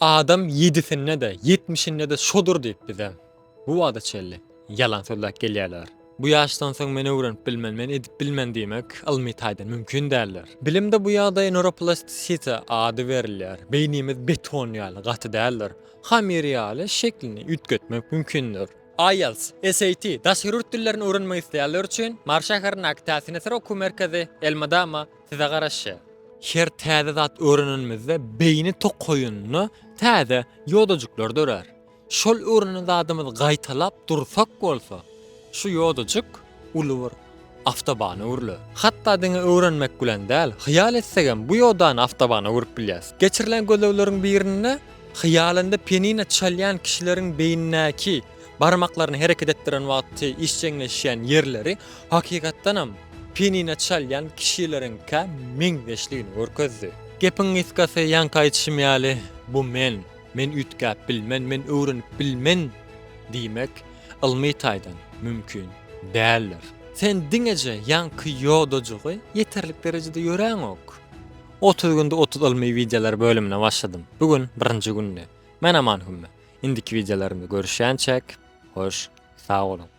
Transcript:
Adam ýedisinde-de, ýetmişinde-de şodur diýip bize bu wagta çenli ýalan sözläp gelýärler. Bu ýaşdan soň men öwrenip bilmen, men edip bilmen diýmek ylmy taýdan mümkin däldir. Bilimde bu ýagdaýa neuroplastisite ady berilýär. Beýnimiz beton ýaly gaty däldir. Hamyr ýaly şeklini üýtgetmek mümkindir. IELTS, SAT, daşary ýurt dillerini öwrenmek isleýänler üçin Mary şäherindäki Täsin eser okuw merkezi elmydama size garaşýar. Her täze zat öwrenenimizde beýni tokaýynda täze ýodajyklar dörär. Şol öwrenen zadymyzy gaýtalap dursak bolsa, şu ýodajyk uly bir awtobana öwrüler. Hatda diňe öwrenmek bilen däl, hyýal etsegem bu ýodany awtobana öwrüp bilýäs. Geçirilen gözlegleriň birinde hyýalynda pianino çalýan kişileriň beýnindäki barmaklaryny hereket etdiren wagty işjeňleşýän ýerleri hakykatdanam pianino çalýan kişileriňkä meňzeşligini görkezdi. Gepiň gysgasy, ýaňky aýdyşym ýaly, bu men. Men üýtgäp bilmen, men öwrenip bilmen diýmek ylmy taýdan mümkin däldir. Sen diňeje ýaňky ýodajygy ýeterlik derejede ýöräňok. 30 günde 30 ylmy wideolar bölümine başladym. Bu gün birinji gündi. Men Aman Hümme. Indiki wideolarymda görüşýänçäk, hoş sag boluň.